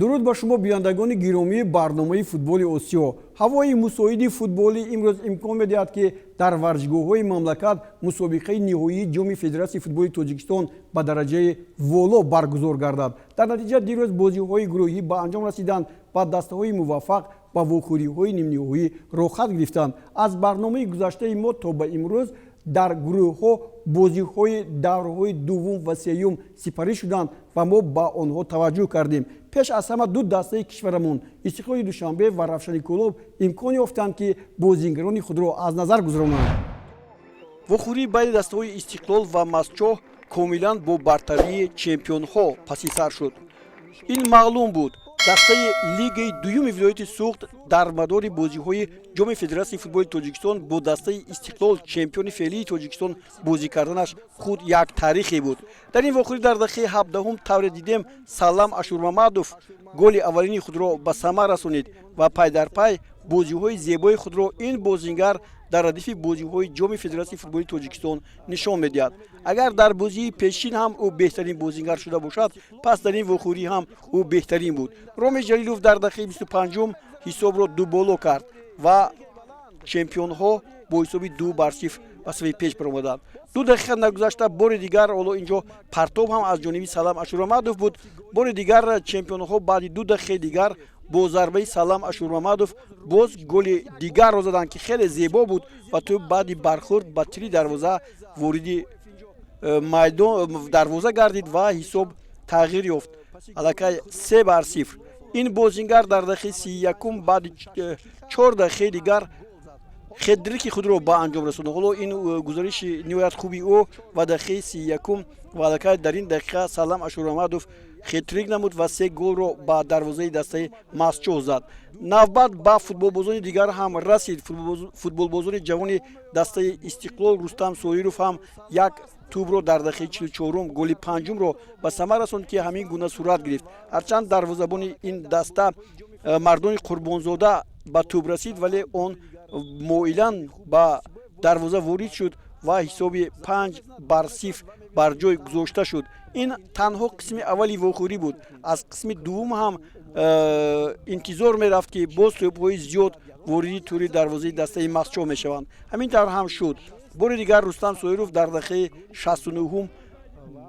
Дуруд ба шумо, бинандагони гиромии барномаи «Футболи Осиё». Ҳавои мусоиди футболӣ имрӯз имкон медиҳад, ки дар варзишгоҳҳои мамлакат мусобиқаи ниҳоии Ҷоми Федератсияи футболи Тоҷикистон ба дараҷаи воло баргузор гардад. Дар натиҷа дирӯз бозиҳои гурӯҳӣ ба анҷом расиданд ва дастаҳои муваффақ ба вохӯриҳои нимниҳоӣ роҳхат гирифтанд. Аз барномаи гузаштаи мо то ба имрӯз дар гурӯҳҳо бозиҳои даврҳои дуввум ва сеюм сипарӣ шуданд ва мо ба онҳо таваҷҷӯҳ кардем. Пеш аз ҳама ду дастаи кишварамон, Истиқлоли Душанбе ва Равшани Кӯлоб, имкон ёфтанд, ки бозингарони худро аз назар гузаронанд. Вохӯрии байни дастаҳои Истиқлол ва Мастчоҳ комилан бо бартарии чемпионҳо паси сар шуд. Ин маълум буд. Дастаи лигаи дуюми вилояти Суғд дар мадори бозиҳои Ҷоми Федератсияи футболи Тоҷикистон бо дастаи Истиқлол, чемпиони феълии Тоҷикистон, бозӣ карданаш худ як таърихе буд. Дар ин вохӯрӣ дар дақиқаи 17-ум, тавре дидем, Салам Ашурмамадов голи аввалини худро ба самар расонид ва пай дар пай бозиҳои зебои худро ин бозингар дар радифи бозиҳои Ҷоми Федератсияи футболи Тоҷикистон нишон медиҳад. Агар дар бозии пешин ҳам ӯ беҳтарин бозингар шуда бошад, пас дар ин вохӯрӣ ҳам ӯ беҳтарин буд. Роми Ҷалилов дар дақиқаи 25-ум ҳисобро дуболо кард ва чемпионҳо бо ҳисоби 2-0 ба сафи пеш баромаданд. 2 дақиқа нагузашта бори дигар, ҳоло инҷо партоб ҳам аз ҷониби Салам Ашурмамадов буд, бори дигар чемпионҳо баъди 2 дақиқаи дигар бо зарбаи Салам Ашурмамадов боз голи дигарро заданд, ки хеле зебо буд ва тӯб баъди бархӯрд ба тири дарвоза вориди майдон дарвоза гардид ва ҳисоб тағйир ёфт, аллакай 3-0. Ин бозингар дар дақиқаи 31-ум баъди 4 дақиқаи дигар хет-трики худро ба анҷом расонд. Ҳоло ин гузариши ниҳоят хуби ӯ ва дақиқаи 31-ум ва аллакай дар ин дақиқа Салам Ашурмамадов хет-трик намуд ва се голро ба дарвозаи дастаи Мастчоҳ зад. Навбат ба футболбозони дигар ҳам расид. Футболбозони ҷавони дастаи Истиқлол Рустам Соиров ҳам як тӯбро дар дақиқаи 44-ум, голи панҷумро ба самар расонд, ки ҳамин гуна сурат гирифт. Ҳарчанд дарвозабони ин даста Мардони Қурбонзода ба тӯб расид, вале он моилан ба дарвоза ворид шуд ва ҳисоби 5-0 бар ҷой гузошта шуд. Ин танҳо қисми аввали вохӯрӣ буд. Аз қисми дуввум ҳам интизор мерафт, ки боз тӯбҳои зиёд вориди тӯри дарвозаи дастаи Мастчоҳ мешаванд. Ҳамин тавр ҳам шуд. Бори дигар Рустам Соиров дар дақиқаи 69-ум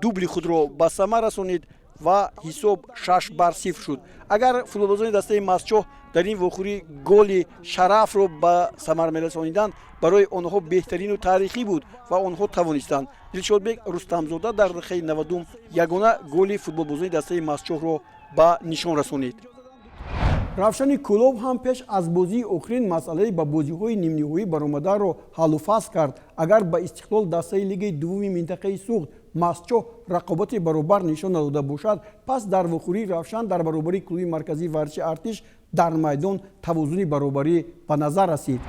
дубли худро ба самар расонид ва ҳисоб 6-0 шуд. Агар футболбозони дастаи Мастчоҳ дар ин вохӯрӣ голи шарафро ба самар мерасониданд, барои онҳо беҳтарину таърихӣ буд ва онҳо тавонистанд. Дилшодбек Рустамзода дар дақиқаи 90-ум ягона голи футболбозони дастаи Мастчоҳро ба нишон расонид. Равшани Кӯлоб ҳам пеш аз бозии охирин масъалаи ба бозиҳои нимниҳоӣ баромадаро ҳаллу фасл кард. Агар ба Истиқлол дастаи лигаи дуввуми минтақаи Суғд, Мастчоҳ, рақобати баробар нишон надода бошад, пас дар вохӯрии Равшан дар баробари клуби марказии варзиши Артиш дар майдон тавозуни баробарӣ ба назар расид.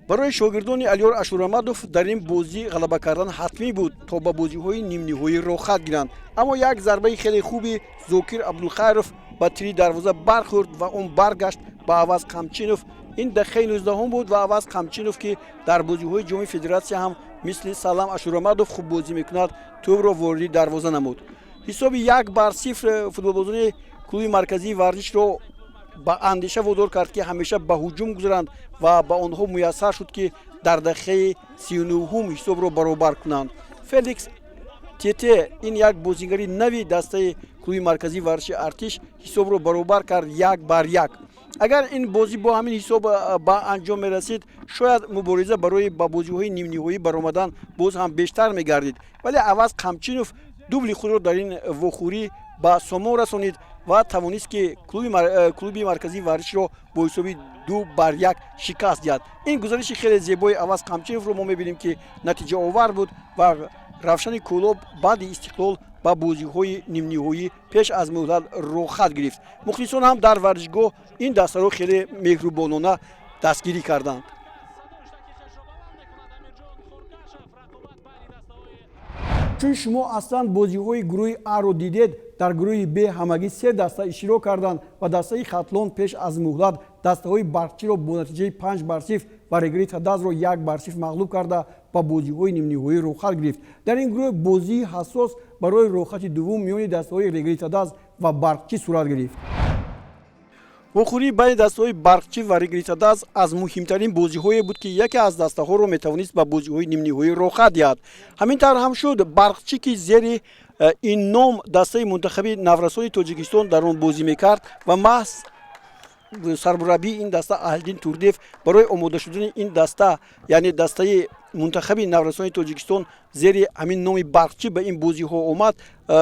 Барои шогирдони Алиёр Ашурамадов дар ин бозӣ ғалаба кардан ҳатмӣ буд, то ба бозиҳои нимниҳоӣ роҳхат гиранд. Аммо як зарбаи хеле хуби Зокир Абдулхайров ба тири дарвоза бархӯрд ва он баргашт ба Аваз Қамчинов. Ин дақиқаи 19-ум буд ва Аваз Қамчинов, ки дар бозиҳои Ҷоми Федератсия ҳам мисли Салам Ашурамадов хуб бозӣ мекунад, тӯбро вориди дарвоза намуд. Ҳисоби 1-0 футболбозони клуби марказии варзишро ба андеша водор кард, ки ҳамеша ба ҳуҷум гузаранд ва ба онҳо муяссар шуд, ки дар дақиқаи 39-ум ҳисобро баробар кунанд. Феликс Тете, ин як бозигари нави дастаи клуби марказии варзиши Артиш, ҳисобро баробар кард, 1-1. Агар ин бозӣ бо ҳамин ҳисоб ба анҷом мерасид, шояд мубориза барои ба бозиҳои нимниҳоӣ баромадан боз ҳам бештар мегардид. Вале Аваз Қамчинов дубли худро дар ин вохӯрӣ ба сомон расонид ва тавонист, ки клуби марказии варзишро бо ҳисоби 2-1 шикаст диҳад. Ин гузариши хеле зебои Аваз Қамчиновро мо мебинем, ки натиҷаовар буд ва Равшани Кӯлоб баъди Истиқлол ба бозиҳои нимниҳоӣ пеш аз муҳлат роҳхат гирифт. Мухлисон ҳам дар варзишгоҳ ин дастаро хеле меҳрубонона дастгирӣ карданд. Чун шумо аслан бозиҳои гурӯҳи Аро дидед, дар гурӯҳи Б ҳамагӣ се даста иштирок карданд ва дастаи Хатлон пеш аз муҳлат дастаҳои Барқчиро бо натиҷаи 5-0 ва Регри Тадазро 1-0 мағлуб карда, ба бозиҳои нимниҳоӣ роҳхат гирифт. Дар ин гурӯҳ бозии ҳассос барои роҳхати дуввум миёни дастаҳои Регри Тадаз Ва Барқчӣ сурат гирифт. Вохӯрии байни дастаҳои Барқчӣ ва Регари Тадаз аз муҳимтарин бозиҳое буд, ки яке аз дастаҳоро метавонист ба бозиҳои нимниҳоӣ роҳхат диҳад. Ҳамин тавр ҳам шуд. Барқчӣ, ки зери ин ном дастаи мунтахаби наврасони Тоҷикистон дар он бозӣ мекард ва маҳз сармураббии ин даста Аҳлиддин Турдиев барои омода шудани ин даста, яъне дастаи мунтахаби наврасони Тоҷикистон, зери ҳамин номи Барқчӣ ба ин бозиҳо омад,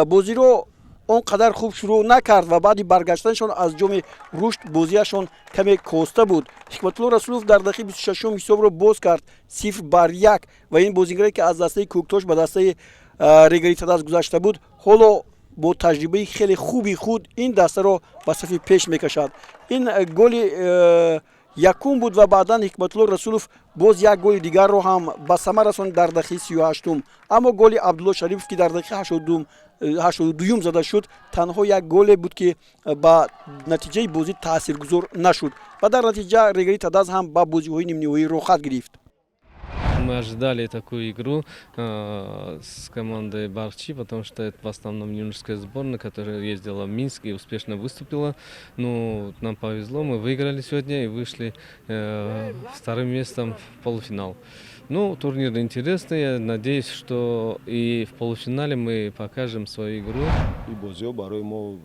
бозиро он қадар хуб шурӯъ накард ва баъди баргаштанашон аз Ҷоми Рушд бозиашон каме коста буд. Ҳикматулло Расулов дар дақиқаи 26-ум ҳисобро боз кард, 0-1, ва ин бозигаре, ки аз дастаи Кӯктош ба дастаи Регари Тадаз гузашта буд, ҳоло бо таҷрибаи хеле хуби худ ин дастаро ба сафи пеш мекашад. Ин голи якум буд ва баъдан Ҳикматулло Расулов боз як голи дигарро ҳам ба самар расонд дар дақиқаи 38-ум. Аммо голи Абдулло Шарипов, ки дар дақиқаи 82-юм зада шуд, танҳо як голе буд, ки ба натиҷаи бозӣ таъсиргузор нашуд ва дар натиҷа Регари Тадаз ҳам ба бозиҳои нимниҳоӣ роҳхат гирифт. Мы ожидали такую игру с командой Баркчи, потому что это в основном юношеская сборная, которая ездила в Минск и успешно выступила. Ну, нам повезло, мы выиграли сегодня и вышли вторым местом в полуфинал. Ну, турнир интересный, я надеюсь, что и в полуфинале мы покажем свою игру. Ин бозиҳо барои мо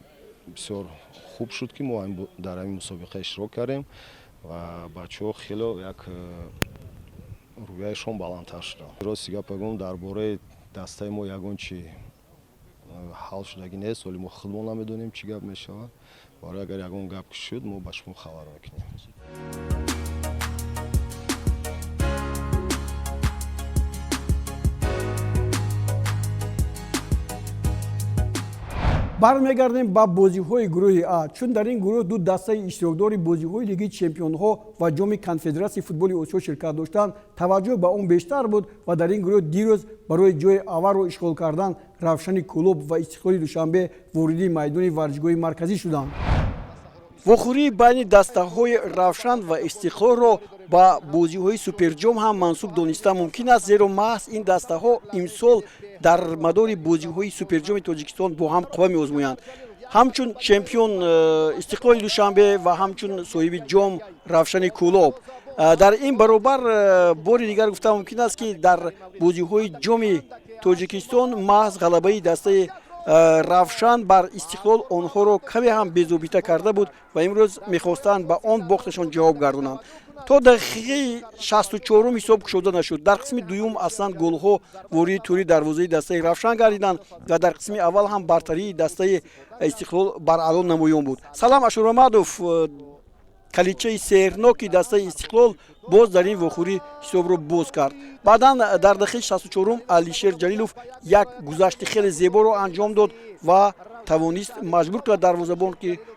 бисёр хуб шуд, ки мо дар ҳамин мусобиқа иштирок кардем ва бачаҳо хело як рӯҳияшон баландтар шуданд. Рости гап гӯм, дар бораи дастаи мо ягон чи ҳал шудагӣ нест. Ҳоли мо худмон намедонем, чӣ гап мешавад. Барои агар ягон гап шуд, мо ба шумо хабар мекунем. Бармегардем ба бозиҳои гурӯҳи А, чун дар ин гурӯҳ ду дастаи иштирокдори бозиҳои Лигаи чемпионҳо ва Ҷоми Конфедератсияи футболи Осиё ширкат доштанд, таваҷҷӯҳ ба он бештар буд. Ва дар ин гурӯҳ дирӯз барои ҷои аввалро ишғол кардан Равшани Кӯлоб ва Истиқлоли Душанбе вориди майдони варзишгоҳи марказӣ шуданд. Вохӯрии байни дастаҳои Равшан ва Истиқлолро ба бозиҳои суперҷом ҳам мансуб дониста мумкин аст, зеро маҳз ин дастаҳо имсол дар мадори бозиҳои суперҷоми Тоҷикистон бо ҳам қувва меозмоянд, ҳамчун чемпион Истиқлоли Душанбе ва ҳамчун соҳиби ҷом Равшани Кӯлоб. Дар ин баробар бори дигар гуфта мумкин аст, ки дар бозиҳои Ҷоми Тоҷикистон маҳз ғалабаи дастаи Равшан бар Истиқлол онҳоро каме ҳам безобита карда буд ва имрӯз мехостанд ба он бохташон ҷавоб гардонанд. То дақиқаи 64-ум ҳисоб кушода нашуд. Дар қисми дуюм аслан голҳо вориди тӯри дарвозаи дастаи Равшан гардиданд ва дар қисми аввал ҳам бартарии дастаи Истиқлол баръало намоён буд. Салам Ашурмамадов, калидчаи сеҳрноки дастаи Истиқлол, боз дар ин вохӯрӣ ҳисобро боз кард. Баъдан дар дақиқаи 64-ум Алишер Ҷалилов як гузашти хеле зеборо анҷом дод ва тавонист маҷбур кунад дарвозабон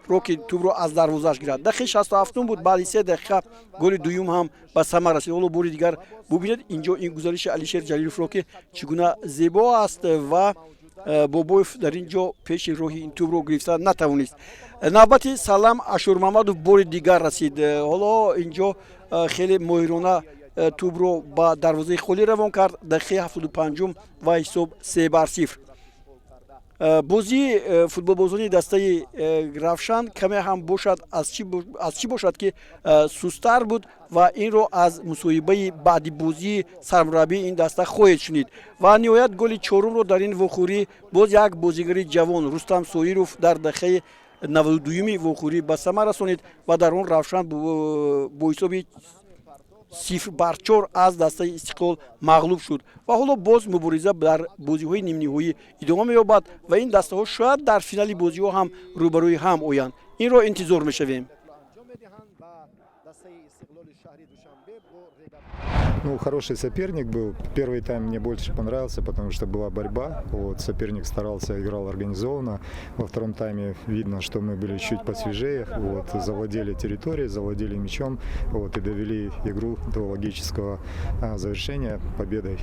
ро, ки тӯбро аз дарвозааш гирад. Дақиқаи 67-ум буд, баъди 3 дақиқа голи дуюм ҳам ба самар расид. Ҳоло бори дигар бубинед инҷо ин гузариши Алишер Ҷалиловро, ки чӣ гуна зебо аст ва Бобоев дар ин ҷо пеши роҳи ин тӯбро гирифта натавонист. Навбати Салам Ашурмамадов бори дигар расид. Ҳоло инҷо хеле моҳирона тӯбро ба дарвозаи холӣ равон кард. Дақиқаи 75-ум ва ҳисоб 3-0. Бозии футболбозони дастаи Равшан каме ҳам бошад, аз чӣ бошад, ки сустар буд ва инро аз мусоҳибаи баъди бозии сармураббии ин даста хоҳед шунид. Ва ниҳоят голи чорумро дар ин вохӯрӣ боз як бозигари ҷавон, Рустам Соиров, дар дақиқаи 92-юми вохӯрӣ ба самар расонид ва дар он Равшан бо ҳисоби 0-4 аз дастаи Истиқлол мағлуб шуд. Ва ҳоло боз мубориза дар бозиҳои нимниҳоӣ идома меёбад ва ин дастаҳо шояд дар финали бозиҳо ҳам рӯбарӯи ҳам оянд. Инро интизор мешавем. Ну, хороший соперник был. Первый тайм мне больше понравился, потому что была борьба. Вот, соперник старался, играл организованно. Во втором тайме видно, что мы были чуть посвежее. Вот, завладели территорией, завладели мячом, вот, и довели игру до логического завершения победой.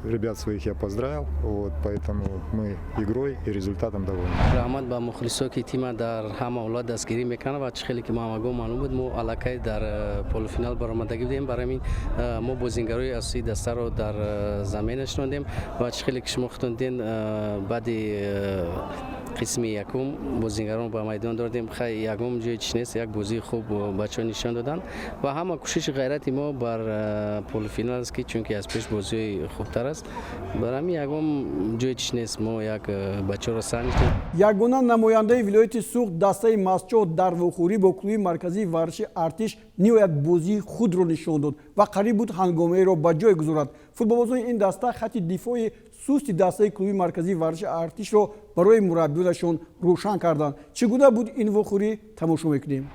Ребят своих я поздравил, вот, поэтому мы игрой и результатом довольны. Раҳмат ба мухлисо, ки тима дар ҳама ҳолат дастгирӣ мекунанд. Ва чӣ хеле ки мо ҳамагон маълум буд, мо аллакай дар полуфинал баромадагӣ будем. Барои ҳамин мо бозингарои асосии дастаро дар замин нишондем. Ва чӣ хеле ки шумо худтон диден, баъди Қисми якум бозингарон ба майдон додем. Хай, ягон ҷои чӣ нест, як бозии хуб бачаҳо нишон доданд ва ҳама кӯшиши ғайрати мо бар полуфинал аст, ки чунки аз пеш бозиҳои хубтар аст. Бар ҳамин ягон ҷои чӣ нест, мо як бачаҳоро санҷидем. Ягона намояндаи вилояти Суғд, дастаи Мастчоҳ, дар вохӯрӣ бо клуби марказии варзиши Артиш ниҳоят бозии худро нишон дод ва қариб буд ҳангомаеро ба ҷой гузорад. Футболбозони ин даста хатти дифои сусти дастаи клуби марказии варзиши Артишро барои мураббиёнашон рӯшан карданд. Чӣ гуна буд ин вохӯрӣ, тамошо мекунем.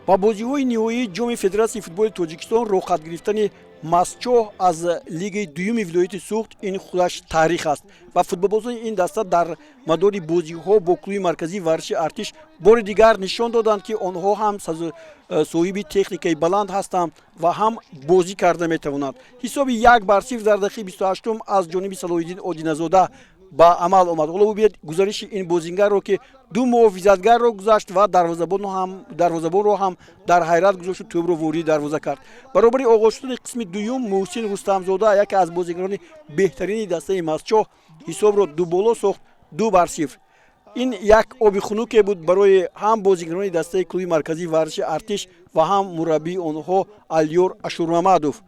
Ба бозиҳои ниҳоии Ҷоми Федератсияи футболи Тоҷикистон роҳхат гирифтани Мастчоҳ аз лигаи дуюми вилояти Суғд ин худаш таърих аст ва футболбозони ин даста дар мадори бозиҳо бо клуби марказии варзиши Артиш бори дигар нишон доданд, ки онҳо ҳам соҳиби техникаи баланд ҳастанд ва ҳам бозӣ карда метавонанд. Ҳисоби 1-0 дар дақиқаи 28-ум аз ҷониби Салоҳиддин Одиназода ба амал омад. Ҳоло бубинед гузариши ин бозингарро, ки ду муҳофизатгарро гузашт ва дарвозабонро ҳам дар ҳайрат гузошту тӯбро вориди дарвоза кард. Баробари оғоз шудани қисми дуюм Муҳсин Рустамзода, яке аз бозингарони беҳтарини дастаи Мастчоҳ, ҳисобро дуболо сохт, 2-0. Ин як оби хунуке буд барои ҳам бозингарони дастаи клуби марказии варзиши Артиш ва ҳам мураббии онҳо Алёр Ашурмамадов.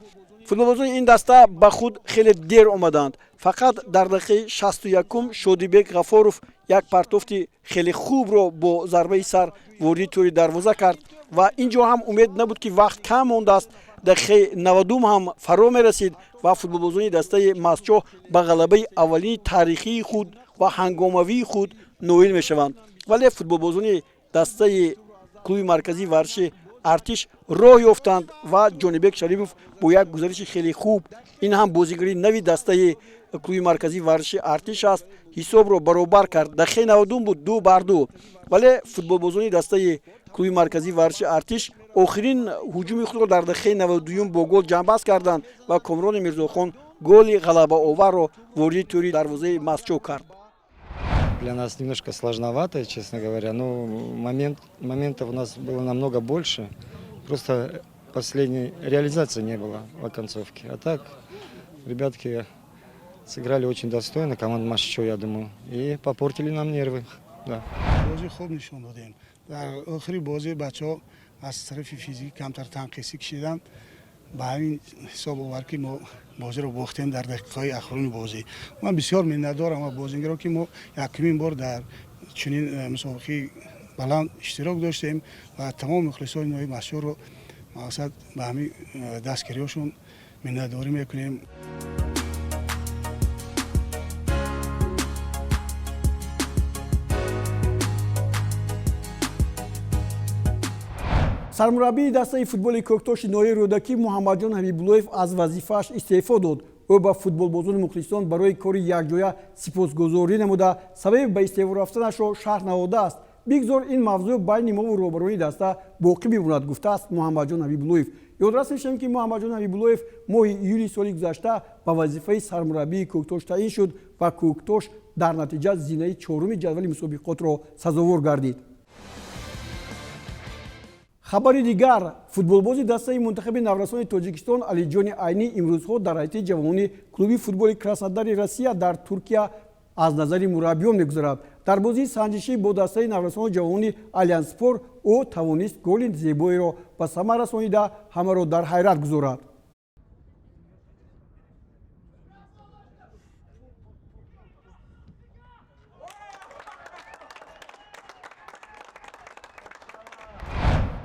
Футболбозони ин даста ба худ хеле дер омаданд. Фақат дар дақиқаи 61-ум Шодибек Ғафоров як партофти хеле хубро бо зарбаи сар вориди тӯри дарвоза кард ва ин ҷо ҳам умед набуд, ки вақт кам мондааст. Дақиқаи 90-ум ҳам фаро мерасид ва футболбозони дастаи Мастчоҳ ба ғалабаи аввалини таърихии худ ва ҳангомавии худ ноил мешаванд. Вале футболбозони дастаи клуби марказии варзиши Артиш роҳ ёфтанд ва Ҷонибек Шарипов бо як гузариши хеле хуб, ин ҳам бозигари нави дастаи клуби марказии варзиши Артиш аст, ҳисобро баробар кард. Дақиқаи 90-ум буд, 2-2. Вале футболбозони дастаи клуби марказии варзиши Артиш охирин ҳуҷуми худро дар дақиқаи 92-юм бо гол ҷамъбаст карданд ва Комрони Мирзохон голи ғалабаоварро вориди тӯри дарвозаи Мастчоҳ кард. Для нас немножко сложновато, честно говоря, но моментов у нас было намного больше. Просто последней реализации не было в оконцовке. А так, ребятки сыграли очень достойно, команда Мастчоҳ, я думаю, и попортили нам нервы. Да. Бозӣ хуб нишон додем. Дар охири бозӣ бачаҳо аз тарафи физикӣ камтар танқисӣ кашиданд. Ба ҳамин ҳисоб овард, ки мо бозиро бохтем дар дақиқаҳои ахируни бозӣ. Ман бисёр миннатдорам аз бозингаро, ки мо якумин бор дар чунин мусобиқаи баланд иштирок доштем ва тамоми мухлисони ноҳияи Мастчоҳро мақсад ба ҳамин дастгириҳошон миннатдорӣ мекунем. Сармураббии дастаи футболи Кӯктоши ноҳияи Рӯдакӣ Муҳаммадҷон Ҳабибуллоев аз вазифааш истеъфо дод. Ӯ ба футболбозони мухлисон барои кори якҷоя сипосгузорӣ намуда, сабаби ба истеъфо рафтанашро шарҳ надодааст. Бигзор ин мавзӯъ байни мову роҳбарони даста боқӣ бимонад, гуфтааст Муҳаммадҷон Ҳабибуллоев. Ёдрас мешавем, ки Муҳаммадҷон Ҳабибуллоев моҳи июли соли гузашта ба вазифаи сармураббии Кӯктош таъин шуд ва Кӯктош дар натиҷа зинаи чоруми ҷадвали мусобиқотро сазовор гардид. Хабари дигар: футболбози дастаи мунтахаби наврасони Тоҷикистон Алиҷони Айнӣ имрӯзҳо дар ҳайати ҷавонони клуби футболи Краснодари Россия дар Туркия аз назари мураббиён мегузарад. Дар бозии санҷишӣ бо дастаи наврасону ҷавонони Алянспор ӯ тавонист голи зебоеро ба самар расонида, ҳамаро дар ҳайрат гузорад.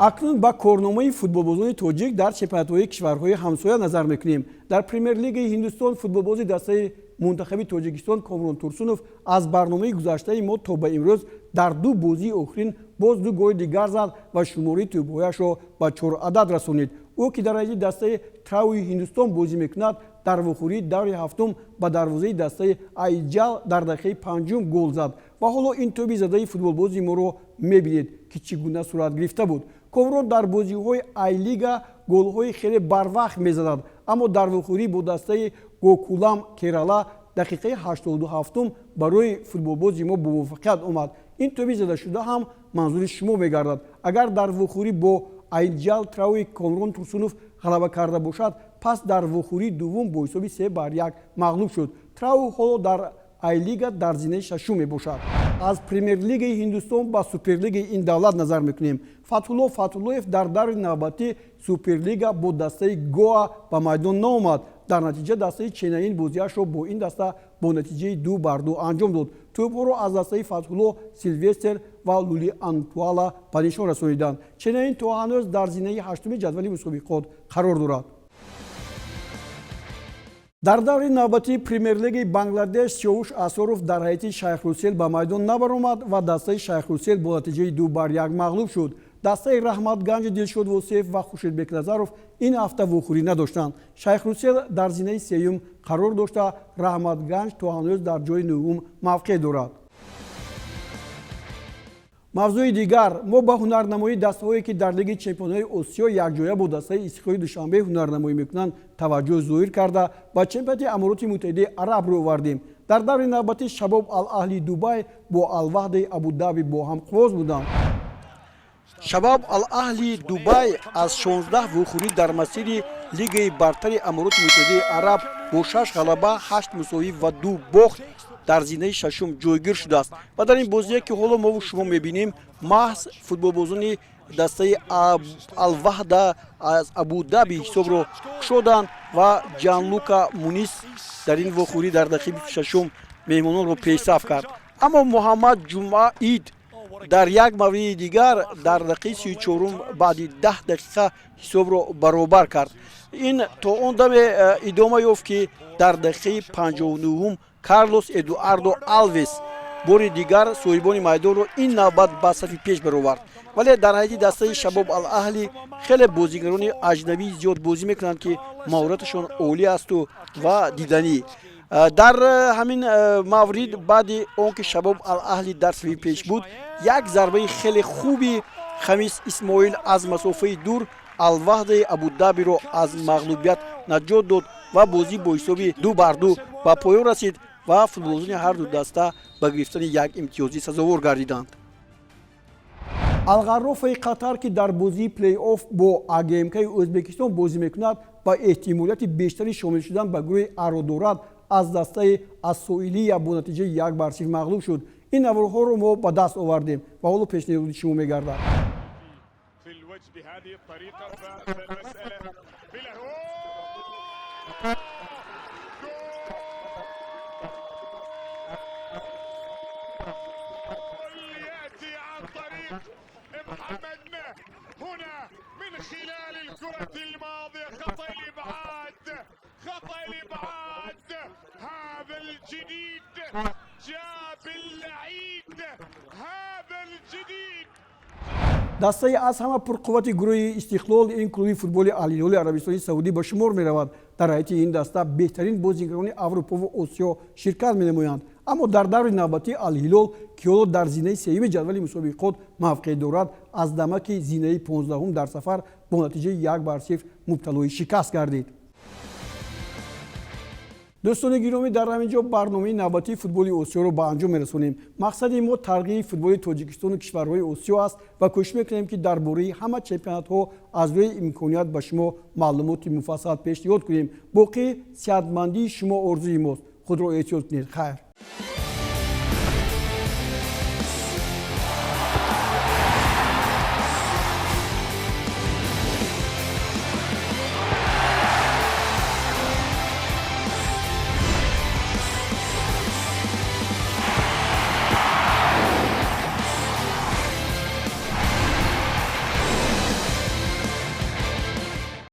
Акнун ба корномаи футболбозони тоҷик дар чемпионатҳои кишварҳои ҳамсоя назар мекунем. Дар Премер-лигаи Ҳиндустон футболбози дастаи мунтахаби Тоҷикистон Комрон Турсунов аз барномаи гузаштаи мо то ба имрӯз дар ду бозии охирин боз ду голи дигар зад ва шумораи тӯбҳояшро ба чор адад расонид. Ӯ, ки дар ҳайати дастаи Трауи Ҳиндустон бозӣ мекунад, дар вохӯрии даври ҳафтум ба дарвозаи дастаи Айҷал дар дақиқаи панҷум гол зад ва ҳоло ин тӯби задаи футболбози моро мебинед, ки чӣ гуна сурат гирифта буд. Комрон дар бозиҳои Айлига голҳои хеле барвақт мезанад, аммо дар вохӯрӣ бо дастаи Гокулам Керала дақиқаи 87-ум барои футболбози мо бомуваффақият омад. Ин тӯби задашуда ҳам манзури шумо мегардад. Агар дар вохӯрӣ бо Айҷал Трауи Комрон Турсунов ғалаба карда бошад, пас дар вохӯрии дуввум бо ҳисоби 3-1 мағлуб шуд. Трау ҳоло дар Айлига дар зинаи шашум мебошад. Аз Премер-лигаи Ҳиндустон ба Суперлигаи ин давлат назар мекунем. Фатҳулло Фатҳуллоев дар даври навбатӣ Суперлига бо дастаи Гоа ба майдон наомад. Дар натиҷа дастаи Ченнаин бозиашро бо ин даста бо натиҷаи 2-2 анҷом дод. Тӯбҳоро аз дастаи Фатҳулло Силвестер ва Лули Антуала ба нишон расониданд. Ченнаин то ҳанӯз дар зинаи ҳаштуми ҷадвали мусобиқот қарор дорад. Дар даври навбатии Премер-лигаи Бангладеш Сиёвуш Асоров дар ҳайати Шайхрусел ба майдон набаромад ва дастаи Шайхрусел бо натиҷаи 2-1 мағлуб шуд. Дастаи Раҳматганҷи Дилшод Восеев ва Хуршед Бекназаров ин ҳафта вохӯрӣ надоштанд. Шайхрусел дар зинаи сеюм қарор дошта, Раҳматганҷ то ҳанӯз дар ҷои нуҳум мавқеъ дорад. Мавзӯи дигар: мо ба ҳунарнамоии дастаҳое, ки дар Лиги чемпионҳои Осиё якҷоя бо дастаи Истиқлоли Душанбе ҳунарнамоӣ мекунанд, таваҷҷӯҳ зоҳир карда, ба чемпионати Амороти Муттаҳидаи Араб рӯ овардем. Дар даври навбатӣ Шабоб Ал-Аҳли Дубай бо Алваҳдаи Абудаби бо ҳам қувоз буданд. Шабаб Ал-Аҳли Дубай аз 16 вохӯрӣ дар масири Лигаи бартари Амороти Муттаҳидаи Араб бо 6 ғалаба, 8 мусовӣ ва 2 бохт дар зинаи шашум ҷойгир шудааст. Ва дар ин бозие, ки ҳоло мову шумо мебинем, маҳз футболбозони дастаи Алваҳда аз Абудаби ҳисобро кушоданд ва Ҷанлука Мунис дар ин вохӯрӣ дар дақиқаи 26-ум меҳмононро пешсаф кард. Аммо Муҳаммад Ҷумъа Ид дар як мавриди дигар дар дақиқаи 34-ум баъди 10 дақиқа ҳисобро баробар кард. Ин то он даме идома ёфт, ки дар дақиқаи 59-ум Карлос Эдуардо Алвес бори дигар соҳибони майдонро ин навбат ба сафи пеш баровард. Вале дар ҳайати дастаи Шабоб Ал-Аҳли хеле бозигарони аҷнабӣ зиёд бозӣ мекунанд, ки маҳораташон олӣ асту ва диданӣ. Дар ҳамин маврид, баъди он ки Шабоб Ал-Аҳли дар сафи пеш буд, як зарбаи хеле хуби Хамис Исмоил аз масофаи дур Алваҳдаи Абудабиро аз мағлубият наҷот дод ва бозӣ бо ҳисоби 2-2 ба поён расид ва футболбозони ҳарду даста ба гирифтани як имтиёзӣ сазовор гардиданд. Алғаррофаи Қатар, ки дар бозии плей-офф бо АГМКи Ӯзбекистон бозӣ мекунад ва эҳтимолияти бештари шомил шудан ба гурӯҳи Аро дорад, аз дастаи Ассоилия бо натиҷаи 1-0 мағлуб шуд. Ин наворҳоро мо ба даст овардем ва ҳоло пешниҳоди шумо мегардад. Дастаи аз ҳама пурқуввати гурӯҳи Истиқлол ин клуби футболи Алҳилоли Арабистони Саудӣ ба шумор меравад. Дар ҳайати ин даста беҳтарин бозигарони Аврупову Осиё ширкат менамоянд. Аммо дар даври навбатӣ Алҳилол, ки ҳоло дар зинаи сеюми ҷадвали мусобиқот мавқеъ дорад, аз Дамаки зинаи 15-ум дар сафар бо натиҷаи 1-0 мубталои шикаст гардид. Дӯстони гиромӣ, дар ҳамин ҷо барномаи навбатии футболи Осиёро ба анҷом мерасонем. Мақсади мо тарғиби футболи Тоҷикистону кишварҳои Осиё аст ва кӯшиш мекунем, ки дар бораи ҳама чемпионатҳо аз рӯи имконият ба шумо маълумоти муфассал пешниҳод кунем. Боқӣ сеҳатмандии шумо орзуи мост. Худро эҳтиёт кунед. Хайр.